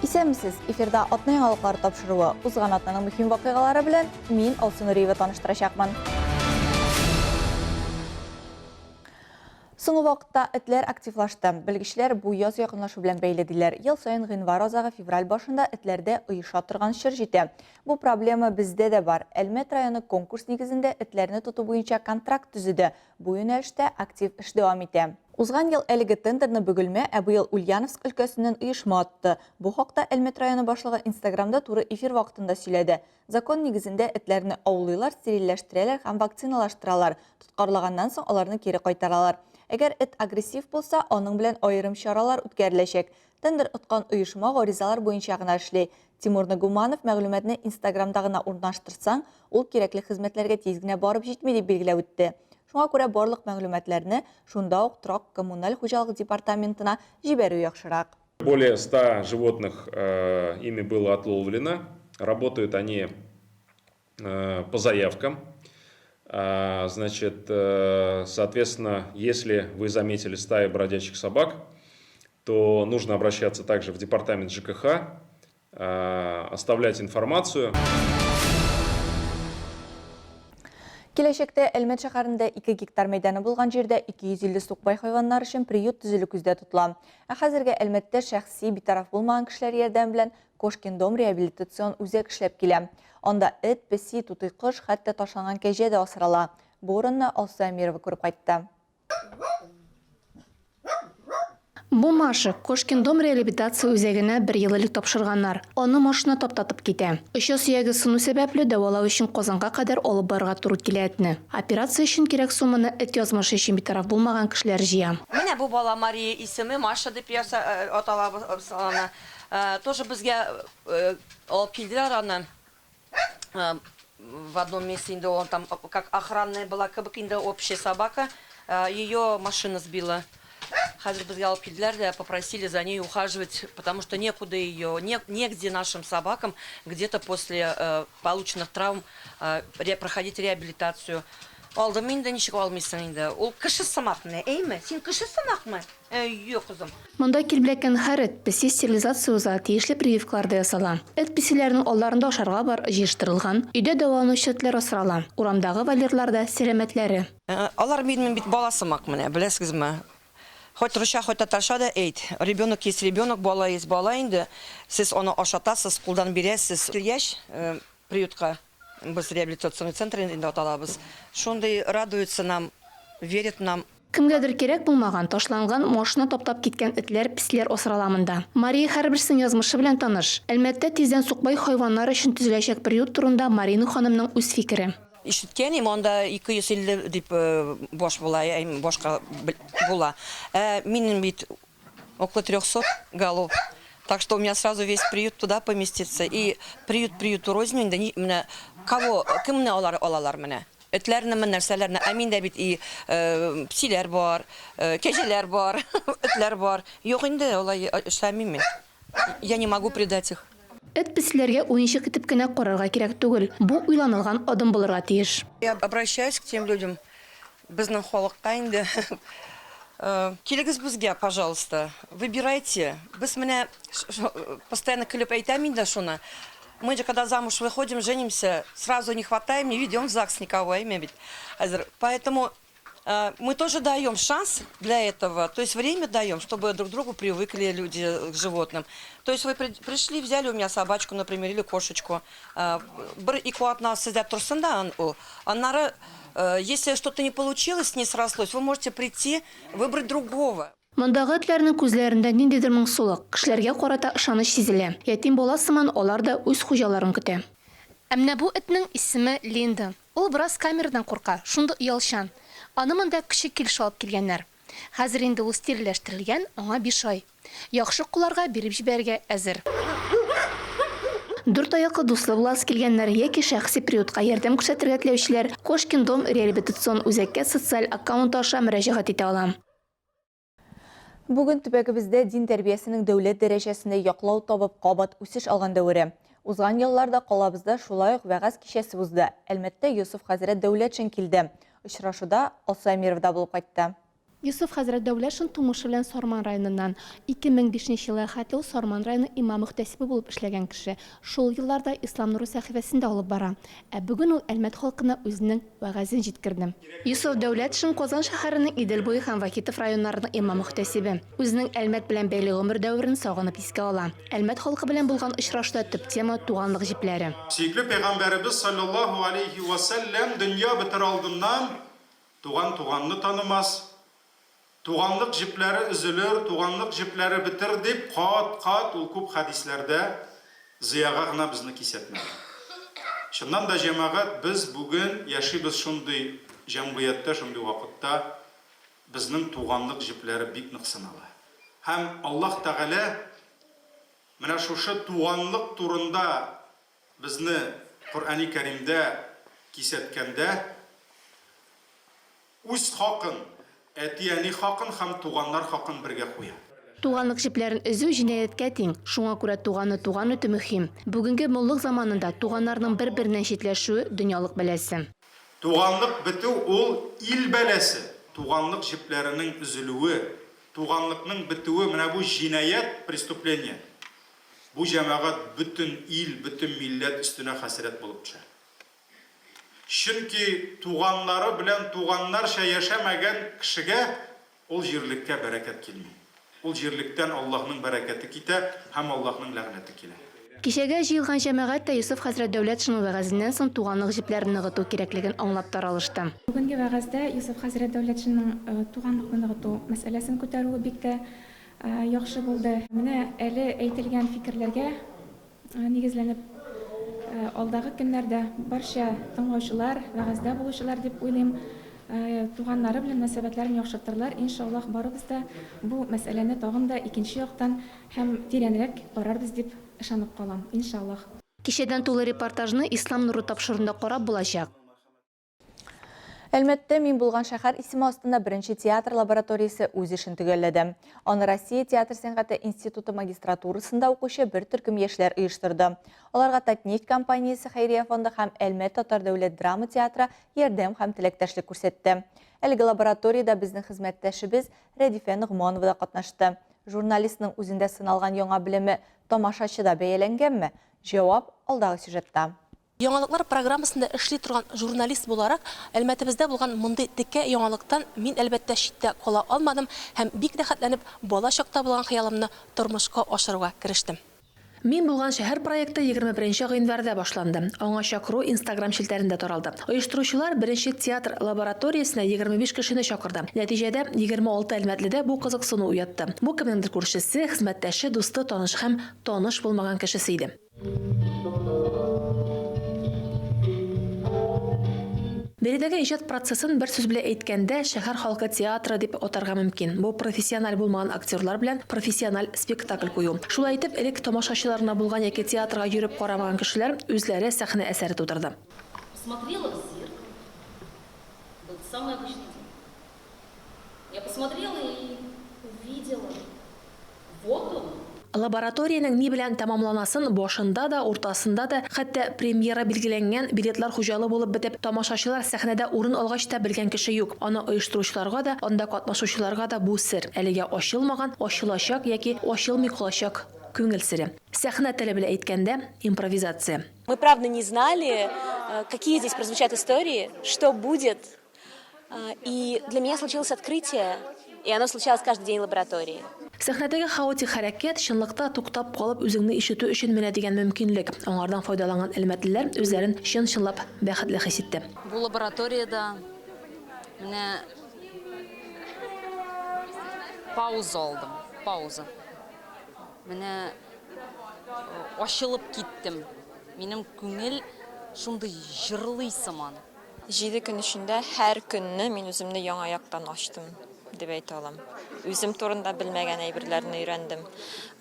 Исәнмесез! Эфирда атна яңалыклары тапшыруы. Узган атнаның мөһим вакыйгалары белән мин Алсу Нуриева таныштырачакмын. Соңгы вакытта этләр активлашты. Белгечләр бу яз якынлашу белән бәйле диләр. Ел саен гыйнвар азагы, февраль башында этләрдә оеша торган чор җитә. Бу проблема бездә дә бар. Әлмәт районы конкурс нигезендә этләрне тоту буенча контракт төзеде. Бу юнәлештә актив эш дәвам итә. Узган ел әлеге тендерны Бөгелмә, ә быел Ульяновск өлкәсеннән оешма отты. Бу хакта Әлмәт районы башлыгы Инстаграмда туры эфир вакытында сөйләде. Закон нигезендә этләрне аулыйлар, стерильләштерәләр һәм вакциналаштыралар. Тоткарлаганнан соң аларны кире кайтаралар. Әгәр эт агрессив булса, аның белән аерым чаралар үткәреләчәк. Тендер откан оешма гаризалар буенча гына эшли. Тимур Нагуманов мәгълүматны Инстаграмда гына урнаштырсаң, ул кирәкле хезмәтләргә тиз генә барып җитми, дип билгеләп үтте. Шуңа күрә барлык мәгълүматларны шунда ук торак-коммуналь хуҗалык департаментына җибәрү яхшырак. Более 100 животных э, ими было отловлено. Работают они э, по заявкам. А, значит, э, соответственно, если вы заметили стаю бродячих собак, то нужно обращаться также в департамент ЖКХ, э, оставлять информацию. Киләчәктә Әлмәт шәһәрендә 2 гектар мәйданы булган җирдә 250 сукбай хайваннар өчен приют төзелү күздә тотыла. Ә хәзергә Әлмәттә шәхси, битараф булмаган кешеләр ярдәме белән Кошкин дом реабилитацион үзәк эшләп килә. Анда эт, песи, тутый кош, хәтта ташланган кәҗә дә асрала. Бу урынны Алсу Әмирова күреп кайтты. Бу Маша, Кошкин дом реабилитация үзәгенә бер ел элек тапшырганнар. Аны машина таптатып китә. Оча сөяге сыну сәбәпле, дәвалау өчен Казанга кадәр алып барырга туры килә этне. Операция өчен кирәк сумманы эт язмышы өчен битараф булмаган кешеләр җыя. Менә бу бала Мария исеме, Маша дип аталабыз аны. Тоже безгә алып килделәр аны. В одном месте инде он там как охранная была кебек инде общая собака. Ее машина сбила. Хәзер безгә алып килделәр дә, попросили за ней ухаживать, потому что некуда ее, не, негде нашим собакам где-то после полученных травм проходить реабилитацию. Алдым инде, ничек алмыйсың инде. Ул кеше сымак менә, әйме? Син кеше сымакмы? Әйе, кызым. Монда килеп эләккән һәр эт, песи стерилизация уза, тиешле прививкалар да ясала. Эт-песиләрнең алларында ашарга бар, җыештырылган, өйдә дәваланучы этләр асрала. Урамдагы вольерлар да сәламәтләре. Алар минем бит бала сымак менә, беләсегезме? Хоть русча, хоть татарча да әйт. Ребенок есть ребенок, бала есть бала инде. Сез аны ашатасыз, кулдан бирәсез. Килгәч, приютка, без реабилитационный центр инде аталабыз. Шундый радуются нам, верят нам. Кемгәдер кирәк булмаган, ташланган, машина таптап киткән этләр, песиләр асрала монда. Мария һәрберсенең язмышы белән таныш. Әлмәттә тиздән сукбай хайваннар өчен төзеләчәк приют турында Марина ханымның үз фикере. Ишеткән идем, анда 250 дип баш була, башка була. Ә минем бит около 300 голов. Так что у меня сразу весь приют туда поместится. И приют приюту рознь инде, менә кого, кемне алар алалар менә. Этләрнеме, нәрсәләрне. Ә миндә бит и песиләр бар, кәҗәләр бар, этләр бар. Юк инде, алай эшләмим мин. Я не могу предать их. Эт-песиләргә уенчык итеп кенә карарга кирәк түгел, бу уйланылган адым булырга тиеш. Я обращаюсь к тем людям, безнең халыкка инде, килегез безгә, пожалуйста, выбирайте. Без менә постоянно көлеп әйтәм инде шуны. Мы же когда замуж выходим, женимся, сразу не хватаем, не ведем в ЗАГС никого, әйме бит. Хәзер, поэтому э, мы тоже даем шанс для этого, то есть время даем, чтобы друг к другу привыкли люди к животным. То есть вы пришли, взяли у меня собачку, например, или кошечку, э, бер ике атна сездә торсын да ул. Аннары, э, если что-то не получилось, не срослось, вы можете прийти, выбрать другого. Мондагы этләрнең күзләрендә ниндидер моңсулык, кешеләргә карата ышаныч сизелә. Ятим бала сыман алар да үз хуҗаларын көтә. Ә менә бу этнең исеме Линда. Ул бераз камерадан курка, шундый оялчан. Аны монда көчек килеш алып килгәннәр. Хәзер инде ул стерильләштерелгән, аңа биш ай. Яхшы кулларга биреп җибәрергә әзер. Дүрт аяклы дуслы буласы килгәннәр яки шәхси приютка ярдәм күрсәтергә теләүчеләр Кошкин дом реабилитацион үзәккә социаль аккаунты аша мөрәҗәгать итә ала. Бүген төбәгебездә дин тәрбиясенең дәүләт дәрәҗәсендә яклау табып, кабат үсеш алган дәвере. Узган елларда калабызда шулай ук вәгазь кичәсе узды. Әлмәттә Йосыф хәзрәт Дәүләтшин килде. Очрашуда Алсу Әмиров да булып кайтты. Йосыф хәзрәт Дәүләтшин тумышы белән Сарман районыннан. 2005 нче елга хәтле ул Сарман районы имам-мөхтәсибе булып эшләгән кеше. Шул елларда Ислам нуры сәхифәсен дә алып бара. Ә бүген ул Әлмәт халкына үзенең вәгазен җиткерде. Йосыф Дәүләтшин, Казан шәһәренең Идел буе һәм Вахитов районнарының имам-мөхтәсибе. Үзенең Әлмәт белән бәйле гомер дәверен сагынып искә ала. Әлмәт халкы белән булган очрашуда төп тема, туганлык җепләре. Сөекле Пәйгамбәребез салләллаһу алейһи вә сәлләм дөнья бетер алдыннан Туган туганны танымас, туганлык җепләре өзелер, туганлык җепләре бетер, дип кат-кат ул күп хәдисләрдә зыяга гына безне кисәтмәде. Чыннан да, җәмәгать, без бүген яшибез шундый җәмгыятьтә, шундый вакытта, безнең туганлык җепләре бик нык сынала. Һәм Аллаһ Тәгалә менә шушы туганлык турында Безне Коръәни Кәримдә кисәткәндә, үз хакын, әти-әни хакын һәм туганнар хакын бергә куя. Туганлык җепләрен өзү җинаятькә тиң. Шуңа күрә туганны туган итү мөһим. Бүгенге муллык заманында туганнарның бер-береннән читләшүе, дөньялык бәласе. Туганлык бетү ул ил бәласе. Туганлык җепләренең өзелүе, туганлыкның бетүе менә бу җинаять, преступление. Бу җәмәгать бөтен ил, бөтен милләт өстенә хәсрәт булып төшә. Чөнки туганнары белән туганнарча яшәмәгән кешегә ул җирлеккә бәрәкәт килми. Ул җирлектән Аллаһның бәрәкәте китә һәм Аллаһның ләгънәте килә. Кичәгә җыелган җәмәгать тә Йосыф хәзрәт Дәүләтшинның вәгазеннән соң туганлык җепләрен ныгыту кирәклеген аңлап таралышты. Бүгенге вәгазьдә Йосыф хәзрәт Дәүләтшинның туганлыкны ныгыту мәсьәләсен күтәрүе бик тә Яхшы булды. Менә әле әйтелгән фикерләргә нигезләнеп, алдагы көннәрдә барча тыңлаучылар, вәгазьдә булучылар дип уйлыйм, туганнары белән мөнәсәбәтләрен яхшыртырлар. Иншаллаһ, барыбыз да бу мәсьәләне тагын да икенче яктан һәм тирәнрәк карарбыз дип ышанып калам. Иншаллаһ. Кичәдән тулы репортажны Ислам нуры тапшыруында карап булачак. Әлмәттә Мин булган шәһәр исеме астында беренче театр лабораториясе үз эшен төгәлләде. Аны Россия театр сәнгате институты магистратурасында укучы бер төркем яшьләр оештырды. Аларга Татнефть компаниясе хәйрия фонды һәм Әлмәт татар дәүләт драма театры ярдәм һәм теләктәшлек күрсәтте. Әлеге лабораториядә безнең хезмәттәшебез Рәдифә Ногманова да катнашты. Журналистның үзендә сыналган яңа белеме тамашачыда бәяләнгәнме? Җавап алдагы сюжетта. Яңалыклар программасында эшли торган журналист буларак, Әлмәтебездә булган мондый текә яңалыктан мин, әлбәттә, читтә кала алмадым һәм бик рәхәтләнеп бала чакта булган хыялымны тормышка ашыруга керештем. Мин булган шәһәр проекты 21 нче гыйнварда башланды. Аңа чакыру Инстаграм челтәрендә таралды. Оештыручылар беренче театр лабораториясенә 25 кешене чакырды. Нәтиҗәдә, 26 әлмәтледә бу кызыксыну уятты. Бу кемнеңдер күршесе, хезмәттәше, дусты, танышы һәм таныш булмаган кешесе иде. Биредәге иҗат процессын бер сүз белән әйткәндә, шәһәр халкы театры дип атарга мөмкин. Бу профессиональ булмаган актерлар белән профессиональ спектакль кую. Шулай итеп, элек тамашачылар гына булган яки театрга йөреп карамаган кешеләр үзләре сәхнә әсәре тудырды. Посмотрела в зеркало. Был самый обычный день. Я посмотрела и увидела. Вот он! Лабораториянең ни белән тәмамланасын башында да, уртасында да, хәтта премьера билгеләнгән билетлар хуҗалы булып бетеп, тамашачылар сәхнәдә урын алгач та белгән кеше юк. Аны оештыручыларга да, анда катнашучыларга да бу сер, әлегә ачылмаган, ачылачак яки ачылмый калачак күңел сере. Сәхнә теле белән әйткәндә, импровизация. Мы правда не знали, какие здесь прозвучат истории, что будет. И для меня случилось открытие, и оно случалось каждый день в лаборатории. Сәхнәдәге хаотик хәрәкәт, чынлыкта туктап калып үзеңне ишетү өчен менә дигән мөмкинлек. Аңардан файдаланган әлмәтлеләр үзләрен чын-чынлап бәхетле хис итте. Бу лабораториядә менә пауза алдым, пауза. Менә ачылып киттем. Минем күңел шундый җырлый сыман. Җиде көн эчендә һәр көнне мин үземне яңа яктан ачтым дип әйтә алам. Үзем турында белмәгән әйберләрне өйрәндем.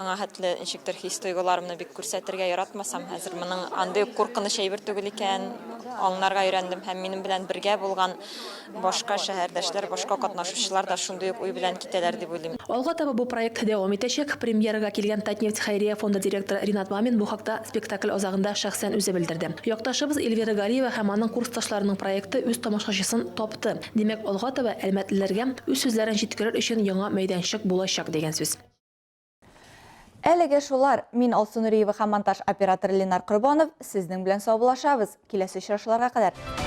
Аңа хәтле ничектер хис-тойгыларымны бик күрсәтергә яратмасам, хәзер моның андый ук куркыныч әйбер түгел икәнен аңларга өйрәндем һәм минем белән бергә булган башка шәһәрдәшләр, башка катнашучылар да шундый ук уй белән китәләр дип уйлыйм. Алга таба бу проект дәвам итәчәк. Премьерага килгән Татнефть хәйрия фонды директоры Ринат Мамин бу хакта спектакль азагында шәхсән үзе белдерде. Якташыбыз Эльвира Галиева һәм аның курсташларының проекты үз тамашачысын тапты. Димәк, алга таба әлмәтлеләргә үз сүзләрен теләкләрен җиткерер өчен яңа мәйданчык булачак дигән сүз. Әлегә шулар. Мин Алсу Нуриева һәм монтаж операторы Ленар Корбанов сезнең белән саубуллашабыз. Киләсе очрашуларга кадәр.